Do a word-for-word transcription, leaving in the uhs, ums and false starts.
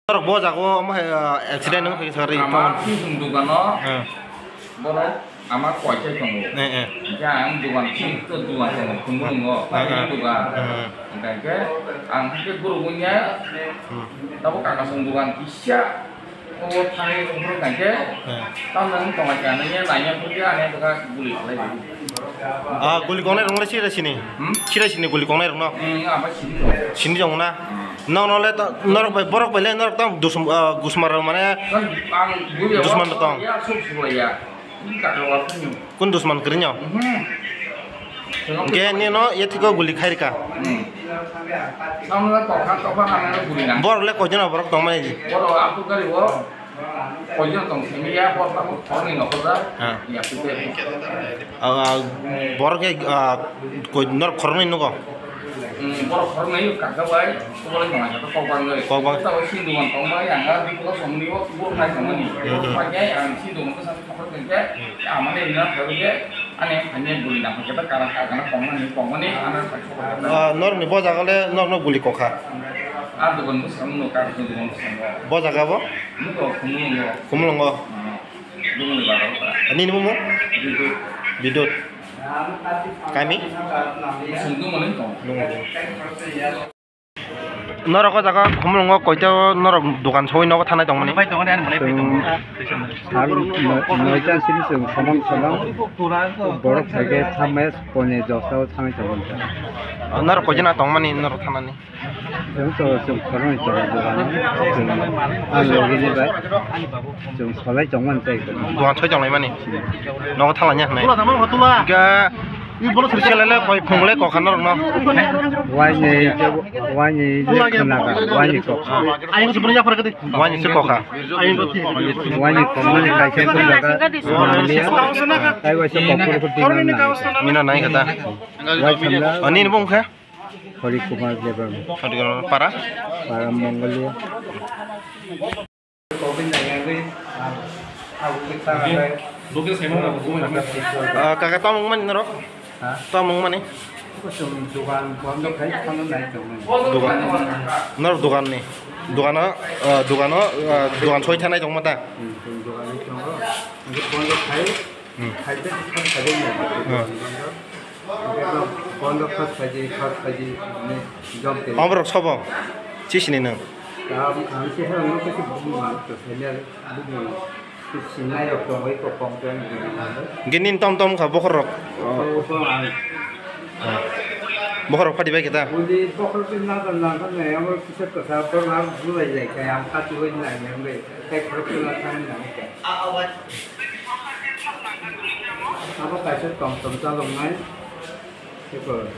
Norok bo jago omo hai, ah, accident wng kha sakri. Ama sumsum dogano. Eh. Borok ama koichai tongo. Eh, eh. Hingke ang dogan sing to dogan tongo, Khumulwngo, Eh, eh. Khumulwng dogan. Eh. Hingke ang hingke guruk wngya, Hmm. Tabuk kakasong dogan kisa, o thangwi rwphuru hingke, Eh. Tamoni tongla kha nangya, nangya phuru khe ani bwkha guli khlai di. Ah, guli kongnai rwngla sira sini? Hmm? Sira sini guli kongnai rwngno? Hmm, ama sini rwng. Sini rwngna? Hmm. Nokno le to, norok bai, borok bai le norok tamo dusum-, ah, gusmar mane Kan ang guli dusman rok tong. Ya, suk suk ya. Ini kaka wa phunyo. Kun dusman krinyo? Mhm. Ge ni no ye thiko guli khairika. Hmm. Samla tokha tokha kana guli na. Borok le kojona borok tong mani. Borok aku gari wo. Kojona tong sini ya, borok aku thorni no khoda. Ha. Ya, pute. Ah, borok ke, ah, koi norok khoroknwi nugo? Hmm, borok khoroknwi kaka bai, kobolai tong kaka kok bang bai. Kok bang. Tabo sindung tong bai, ang ga di ko somni o, borok nai tong mani. Hmm. Borok pai ya, ang sindung ko sa khorok tong ke, amane ina khorok ke, ane ane buli na ke ta kara ka kana tong mani, tong mani, ana pai khorok. Ah, norok ni bo jaga le, norok no guli kokha. Ah, dogan bo samno, kar dogan bo samno. Bo jaga bo? Nugo, khumulungo. Khumulungo. Hmm. Bumung ni bago. Ani ni bumung? Bidut. Bidut. Kami? Sungtung mani tong. Nung. Norok o jaga Khumulwngo koito norok dogan soi nogo thanai tongmani? Pai tongmani ani mulai pai tongo. Chwng sal noi-, noita sini chwng somang somang borok saikhe thamai pone josao thanai tongmani. Norok koijana tongmani norok thanani? Chwng to chwng khoroknwi tongo dogan. Chwng ang logini bai chwng solai tongmani tei. Dogan soi tonglaimani? Nogo thanglanya hwnwi? Ga selele koi phungle kokha norokno. Waini, waini je khnaga, waini kokha. Waini se kokha. Waini kokmani kaisa khnaga. Tei waisa kokor ko dina nai. Mina nai kata. Wai thamla. Ani ni bung khe? Hari Kumar Debbarma. Hari Kumar para? Para Mongolia. Ah, kaka, tamo wngmani norok? Ha? Tamo wngmani? Kusum dogan bondo khai, khano nai tongmani. Dogan. Norok dogan ni? Dogano, ah, dogano, ah, dogan soi thanai tongma ta? Hmm, dogan ni tongo. Bondo khai. Hmm. Khai te khai khai nai. Hmm. Bondo khas khaji, khas khaji, ne, jom te. Oborok sobo? Chisini nang? Tam, ang si hang, no, kasi bumung, to, sanya, bumung. Sinai rok tongwi kok kong tong. Gini tom tom kha bokhorok. Bokhorok tong ang. Bokhorok phadi bai kita. Uli bokhorok tin na tan na kan ne, amo kisa to sa, to na, bulai lai kai, ang kati hoi na, yang bai, kai khorok na tan na kai. Abo kaisa tongthom chaloknai. Eko.